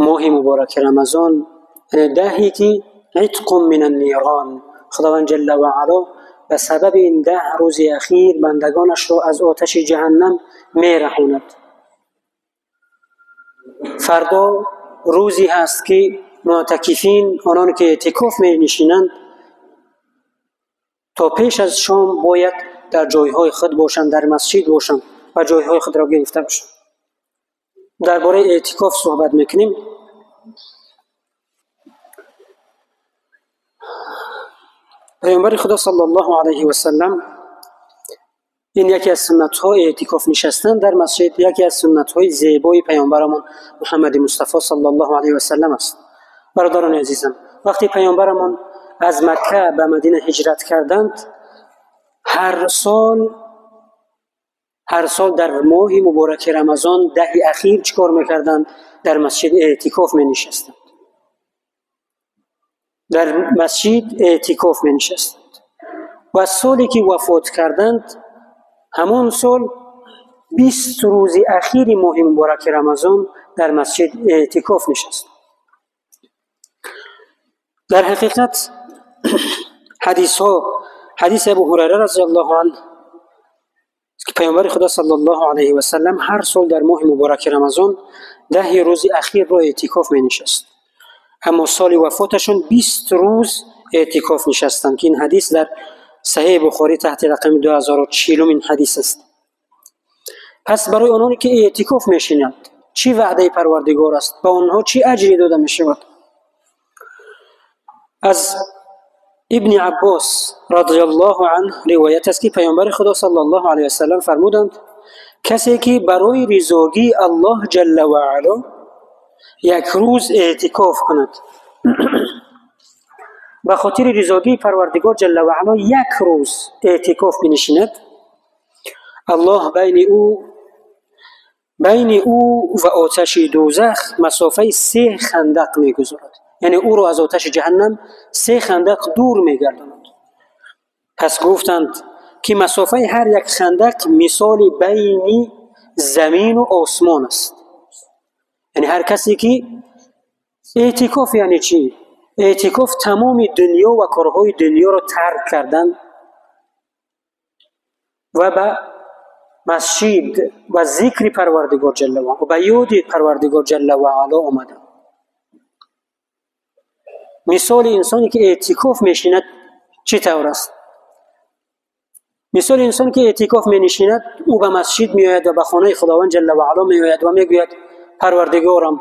моҳи мубораки Рамазон, яъне даҳе ки عتق من النیران، خداوند جل و علا به سبب این 10 روز اخیر بندگانش را از آتش جهنم میرهاند. فردا روزی هست که معتکفین، آنان که اعتکاف می نشینند، تا پیش از شام باید در جایهای خود باشند، در مسجد باشند و جایهای خود را گرفته باشند. درباره اعتکاف صحبت میکنیم. پیامبر خدا صلی الله علیه و سلم، این یکی از سنت‌های اعتکاف نشستن در مسجد، یکی از سنت‌های زیبای پیامبرمان محمد مصطفی صلی الله علیه و سلم است. برادران عزیزم، وقتی پیامبرمان از مکه به مدینه هجرت کردند، هر سال در ماه مبارک رمضان 10 اخیر چیکار میکردند؟ در مسجد اعتکاف می نشستند. در مسجد اعتکاف می نشستند و سالی که وفات کردند، همان سال 20 روز اخیر ماه مبارک رمضان در مسجد اعتکاف نشست. در حقیقت حدیث ها، حدیث ابو هریره رضی الله عنه که پیامبر خدا صلی الله علیه و سلم هر سال در ماه مبارک رمضان 10 روز اخیر را اعتکاف می نشست، اما سال وفاتشون 20 روز اعتکاف نشستند که این حدیث در صحیح بخاری تحت رقم 2040 این حدیث است. پس برای آنانی که اعتکاف میشینند چی وعده پروردگار است؟ به آنها چی اجری داده می شود؟ از ابن عباس رضی الله عنه روایت است که پیامبر خدا صلی الله علیه و سلم فرمودند: کسی که برای رضاگی الله جل و علا یک روز اعتکاف کند، به خاطر رضاگی پروردگار جل و علا یک روز اعتکاف بنشیند، الله بین او و آتش دوزخ مسافه 3 خندق میگذارد، یعنی او را از آتش جهنم 3 خندق دور میگرداند. پس گفتند که مسافه هر یک خندق مثال بین زمین و آسمان است. یعنی هر کسی که اعتکاف، یعنی چی؟ اعتکاف تمام دنیا و کارهای دنیا را ترک کردن و به مسجد و ذکر پروردگار جل و علا و به یاد پروردگار جل و علا آمدن. مثال انسانی که اعتکاف میشیند چه طور است؟ مثال انسانی که اعتکاف می نشیند، او به مسجد می آید و به خانه خداوند جل و علا می آید و می گوید: پروردگارم،